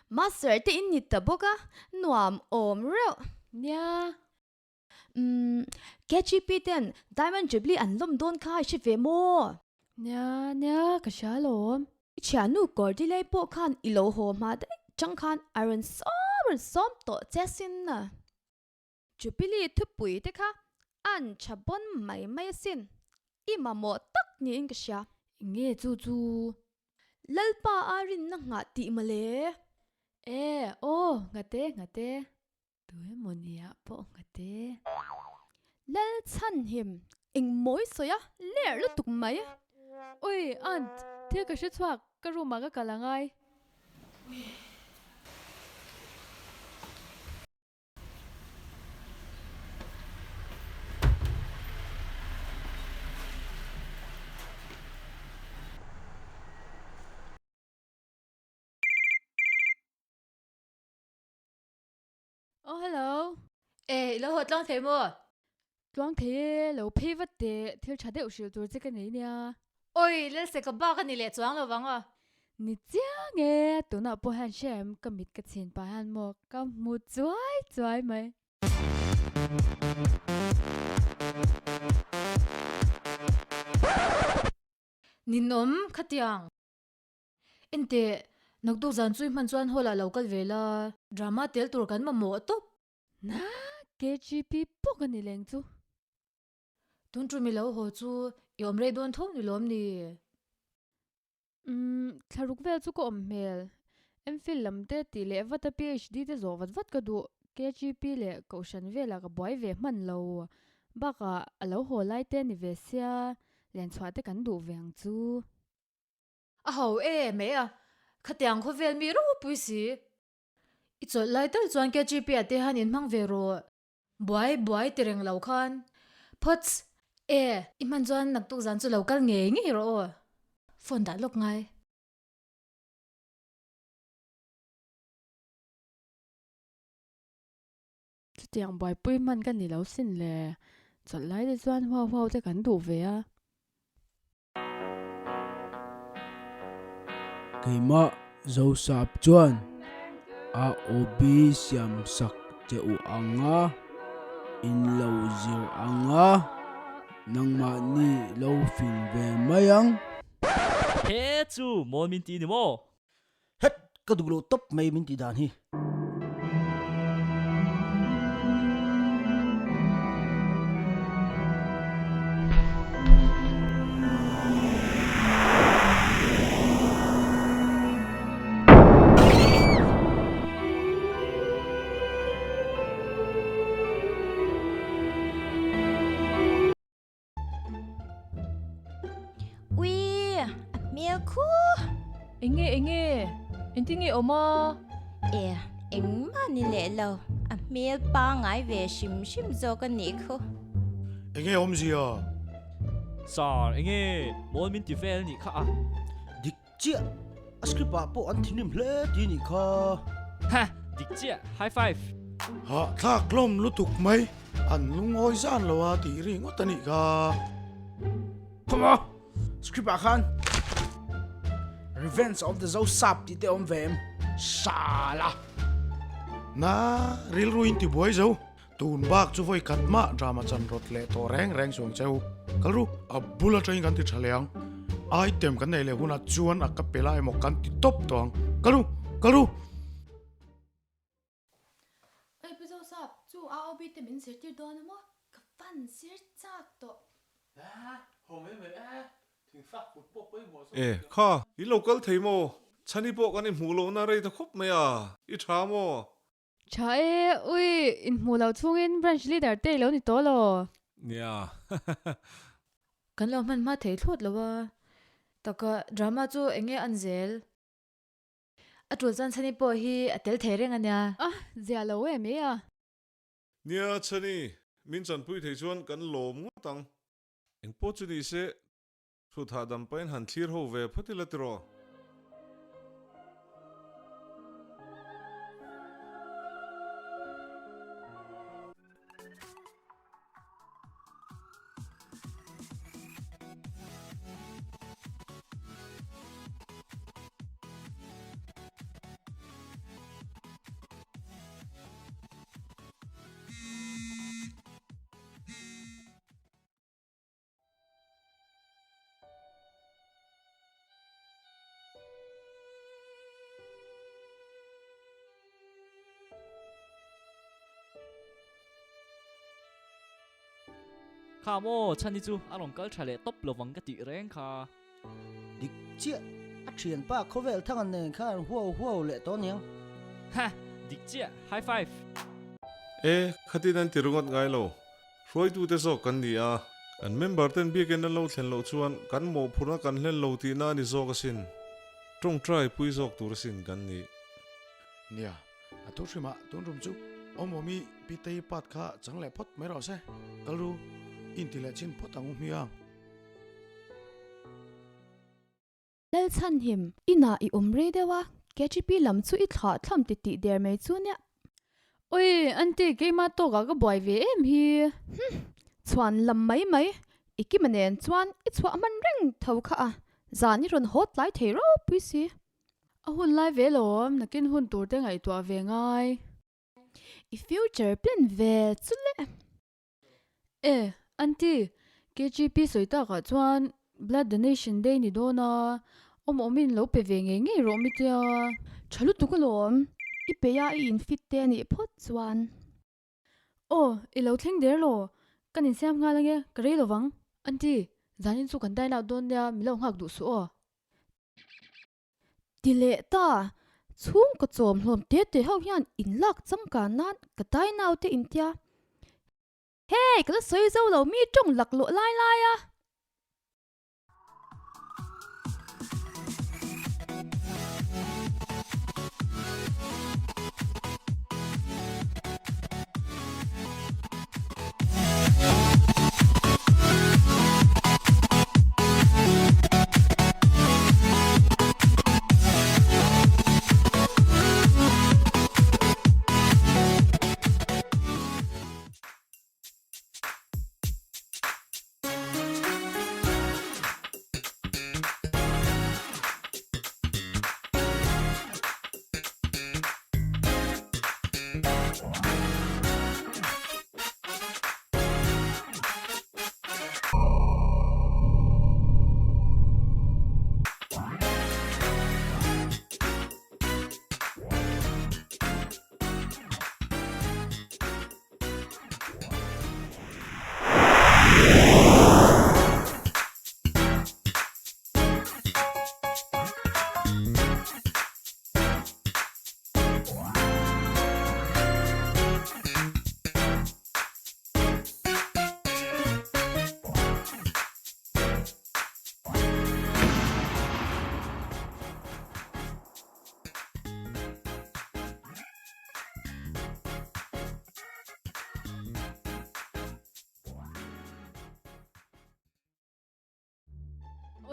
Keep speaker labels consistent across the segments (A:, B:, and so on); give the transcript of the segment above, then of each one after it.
A: Master te in ni ta bawk a, nuam awm reuh.
B: Nia.
A: Umm, KGP ten Diamond Jubilee an lawm dawn kha i hre ve maw?
B: Nia, nia, ka hria alawm.
A: I thiannu Cordelia pawh khan i lo haw hma daih chang khan a rawn sawm rawn sawm tawh che sin a. Jubilee thupui te kha an tha bawn mai mai asin, i mamawh tak niin ka hria.
B: Enge chu chu?
A: Lalpa a rinna nghah tih mawle.
B: E, aw, nghate, nghate. Tu emaw nia pawh nghate.
A: Lalchhanhim, eng mawi sawi a, ler lutuk mai.
B: Ui, aunt, thil ka hre chhuak, ka room ah ka kal angai. Oh hello.
C: E, i lo haw tluang thei maw?
B: Tluang thei e, lo phei vat teh, thil tha deuh hrilh tur che ka nei nia.
C: Oi, Lelse ka bak a ni leh chuang lo vang a.
B: Ni chiang e, tunah pawh hian hre em, ka mit ka chhin pah hian maw ka hmu chuai chuai mai.
C: Ninawm, khatiang. Enteh, naktuk zan chu i hman chuan hall ah lo kal ve la, drama tel tur kan mamawh tawp.
B: Na, KGP pawh ka ni leng chu.
C: Tun tum i lo haw chu i awm rei dawn tho ni lawm ni?
B: Umm, thlaruk vel chu ka awm hmel. MPhil lam te tih leh vat a PhD te zawh vat vat ka duh. KGP leh Kohhran velah ka buai ve hman lo. Bakah a lo haw lai te ni ve sia, lenchhuah te kan duh ve ang chu.
C: A ho e mai a, khatiang khawvel mi ropui si. I chawlh lai tal chuan KGP ah te han inhmang ve rawh. Buai buai ti reng lo khan. Phawts, e, i hman chuan naktuk zan chu lo kal ngei ngei rawh aw. Phone dah lawk ngai.
B: Chutiang buaipui hman ka ni lo sin le, chawlh lai te chuan huau huau te kan duh ve a.
D: Keimah Zosap chuan a OB siam sak che u ang a, in lo zir ang a, nangmahni lo fing ve mai ang.
E: He chu mawn min ti ni maw?
F: Het! Ka duh loh tawp mai min tih dan hi.
G: Ui, a hmel khu.
C: Enge enge, engtin nge awm a?
G: E, engmah ni leh lo, a hmel pangai ve hrim hrim zawk a nih khu.
H: Enge awmzia?
E: Sir, enge mawl min ti vel nih kha a?
F: Dik chiah, a script ah pawh an thinrim hle ti nih kha.
E: Ha, dik chiah, high five.
H: Hahthlak hlawm lutuk mai, an lungawi zan lo a tih ri ngawt a nih kha.
I: Come on, script ah khan Revenge of the Zosap tih te awm ve em? Shala!
H: Na, rilru in tibuai zo. Tun bak chu vawi khat mah drama chan rawt leh tawh reng reng chuang cheu. Kal ru, a bul atangin kan ti tha leh ang. Item kan nei leh hunah chuan a ka pe lai emaw kan ti tawp tawh ang. Kal ru, kal ru!
A: Oi Pu Zosap, chu AOB te min zirtir dawn a maw? Ka fan zir chak tawh.
J: E, kha, i lo kal thei maw? Chhani pawh kan inhmuh lohna rei ta khawp mai a, i tha maw?
B: Tha e, ui, inhmuh loh chhungin branch leader te i lo ni tawh lo.
J: Nia.
C: Kan lo hman hma thei thlawt lo a. Taka drama chu eng nge an zel? A tul chuan Chhani pawh hi a tel thei reng a nia.
B: A, zia lo em e a.
J: Nia Chhani, min chanpui thei chuan kan lawm ngawt ang. Engpawh chu ni se, Thut hahdam pahin han thlir ho ve phawt ila tiraw?
E: Kha maw Chhani chu a rawn kal tha leh tawp lovang ka tih reng kha.
F: Dik chiah, a thianpa khawvel thanga nen khan huau huau leh tawh aniang.
E: Ha, dik chiah, high five.
J: E, khatin an ti ringawt ngai lo. Hruaitute zawk kan ni a, kan member ten biakin an lo thlen loh chuan kan mawhphurhna kan hlen lo tihna a ni zawk asin. Tawngtai pui zawk tur asin kan nih.
H: Nia, a thu hrimah tun rum chu awmawmi Pitei part kha chang leh phawt mai rawh se. Kal ru, inti leh chin phawt ang u hmiang.
A: Lalchhanhim, inah i awm rei deuh a, KGP lam chu i thlah thlam ti tih der mai chu nia.
B: Oi, aunty keimah tawkah ka buai ve em hi.
A: Hum, chhuan lam mai mai, i kima nen chuan i chhuah hman reng tho kha a, zan i rawn haw tlai thei ropui si.
B: A hun lai ve lawm, nakin hun tur te ngaihtuah ve ngai.
A: I future plan ve chu le.
B: E, aunty, KGP sawi takah chuan blood donation day ni dawn a, awm awmin lo pe ve ngei ngei rawh mitia.
A: Tha lutuk alawm, i peih a i infit te anih phawt chuan.
B: Aw, i lo thleng der law, kan insiam nghal ange, ka rei lovang. Aunty, zanin chu kan dine out dawn nia, min lo nghak duh suh aw.
A: Ti leh ta, chhungkaw chawm hlawm te te ho hian in lak changkan nan ka dai nau te in tia. Hey, ka la sawi zo lo mi tawng laklawh lai lai a.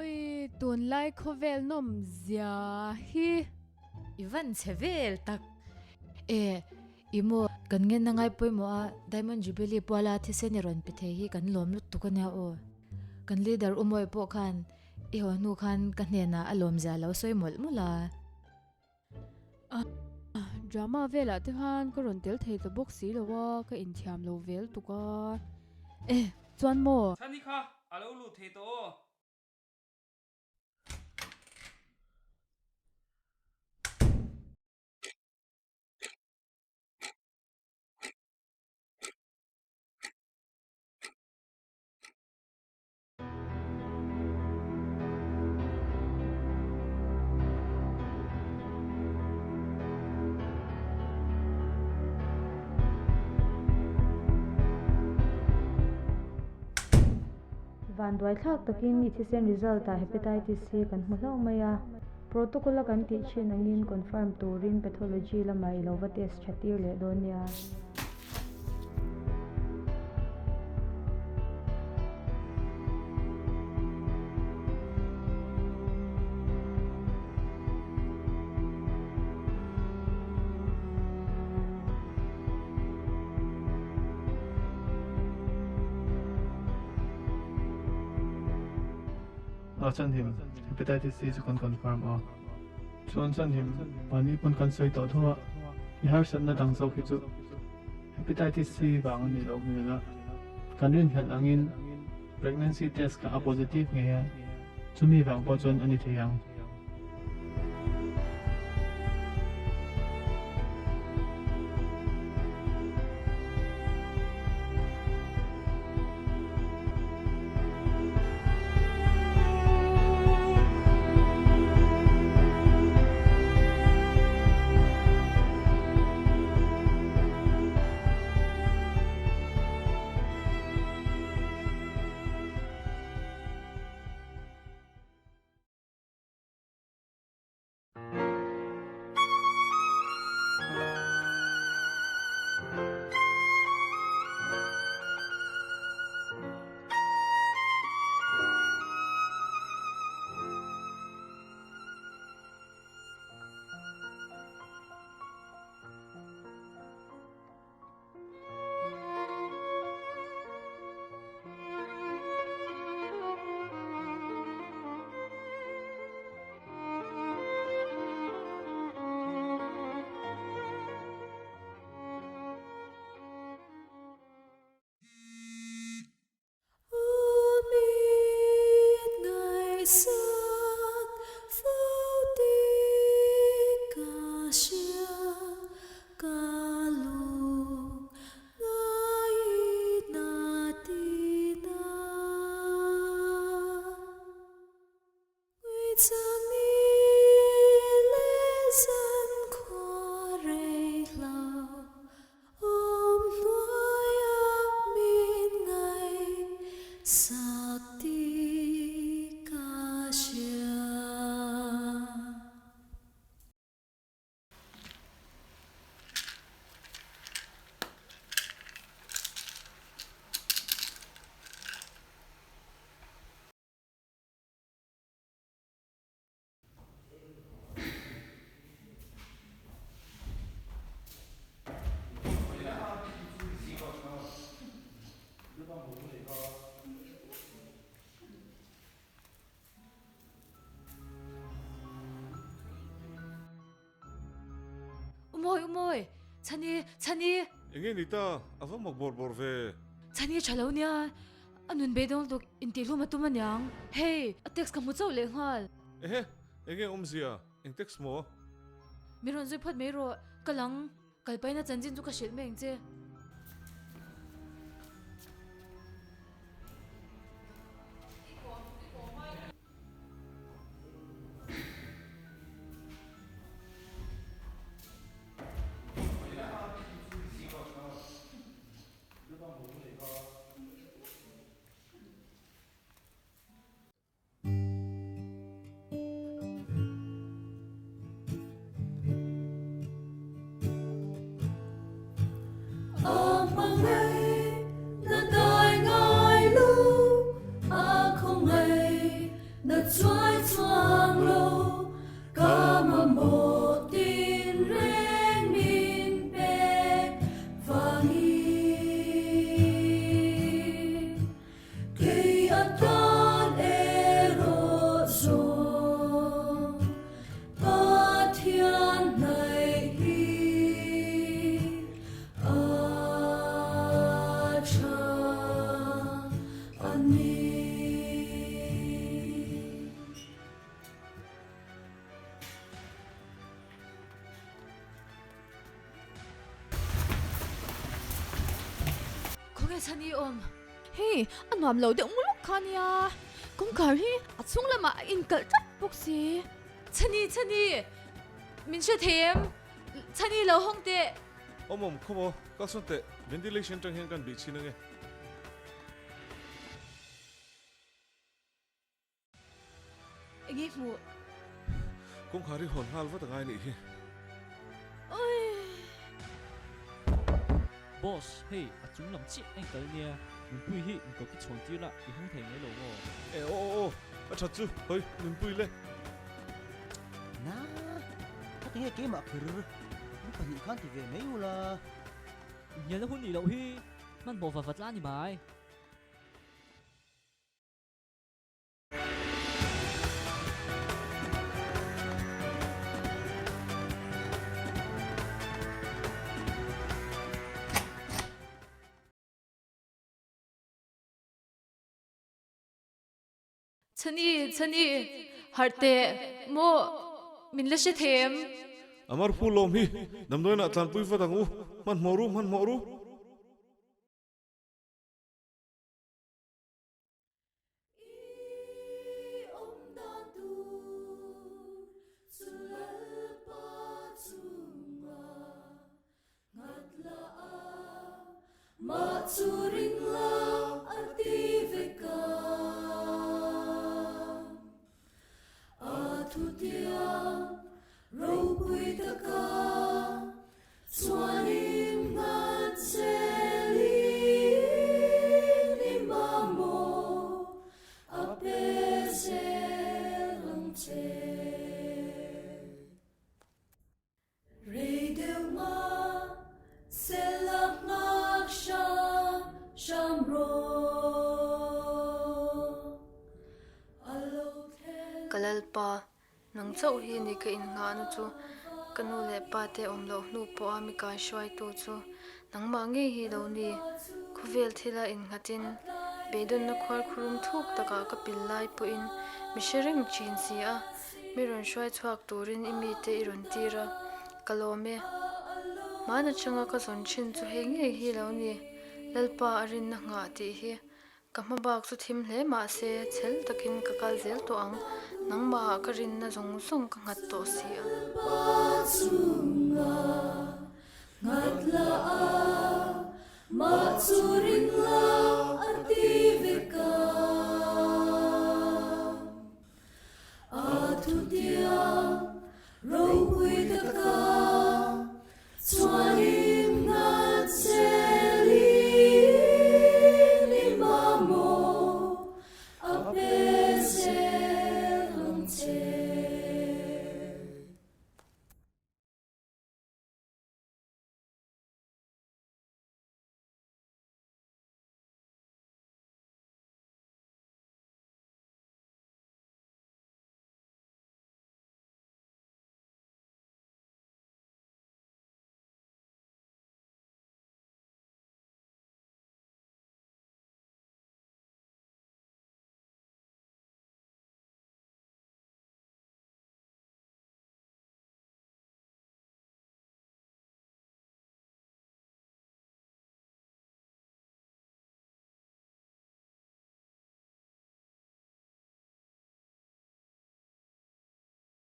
B: Oi, tunlai khawvel nawm zia hi.
C: I van chhe vel tak. E, i maw, kan ngen a ngai pawimawh a, Diamond Jubilee puala thisen i rawn pe thei hi kan lawm lutuk a nia aw. Kan leader u Mawi pawh khan i haw hnu khan ka hnenah a lawm zia lo sawi mawlh mawlh a.
B: Drama velah te khan ka rawn tel thei ta bawk si lo a, ka inthiam lo vel tuk a. E, chuan maw?
K: Chhani kha a lo lut thei tawh aw.
C: Vanduai thlak takin i thisen result ah Hepatitis hi kan hmu hlauh mai a. Protocol a kan tih thin angin confirm turin pathology lamah i lo va test tha tir leh dawn nia.
L: A chanhim Hepatitis C chu kan confirm a, chuan chanhim mahni pawn kan sawi tawh tho a, i harsatna dang zawk hi chu Hepatitis C vang a nih loh hmel a, kan rinhlelh angin pregnancy test kha a positive ngei a, chumi vang pawh chuan a ni thei ang.
M: sak tih ka hria.
C: Umawi, umawi, Chhani, Chhani.
J: Enge ni ta, a va mak bawrh bawrh ve.
C: Chhani tha lo nia, a nun beidawng lutuk intihhlum a tum aniang. Hei, a text ka hmu chauh leh nghal.
J: Ehe, enge awmzia, eng text maw?
C: Min rawn zui phawt mai rawh, ka lang kalpaina chanchin chu ka hrilh mai ang che. Khawnge chhan i awm?
A: Hei, a nuam lo deuh muluk kha nia. Kawngkhar hi a chhung lamah a inkalh tlat bawk si.
C: Chhani, Chhani! Min hre thei em? Chhani lo hawng teh.
J: Awm awm, khaw maw, kal sawn teh. Ventilation tang hian kan bih chhin ange.
C: Enge hmuh?
J: Kawngkhar hi hawn nghal vat angai nih hi.
E: Boss, hei a chung lam chiah a inkal nia, Nunpui hi inkawp i chhawn tir la, i hawng thei mai lo maw?
J: E aw aw aw, a that chu, hawi Nunpui le.
F: Na, ka ti nge keimah kher, in pahnih khan ti ve mai ula.
E: Inhnialna hun nih loh hi, hmanhmawh va vat la a ni mai.
C: Chhani, Chhani, harh teh, maw, min la hre thei em?
J: Amar phu lawm hi, damdawiinah tlanpui vat ang u, hmanhmawh ru, hmanhmawh ru.
M: Chuanin ngat zelin i mamawh a pe zel ang che. Rei deuh nga sela nghak hram hram rawh a lo thlen.
N: Ka Lalpa, Nang chauh hi ni ka innghahna chu ka nu leh pa te awm loh hnu pawha mi kai hruaitu chu nangmah ngei hi lo ni. Khawvel thila innghatin beidawnna khuar khurum thuk takah ka pil lai pawhin mi hre reng thin si a, mi rawn hruai chhuak turin i mite i rawn tir a, ka lawm e. Hmaan atanga ka zawn thin chu hei ngei hi lo ni, Lalpa a rinna nghah tih hi Ka hma bak chu thim hle mah se, chhel takin ka kal zel tawh ang, nangmahah ka rinna zawng zawng ka nghat tawh si a.
M: Mah chu ring la a.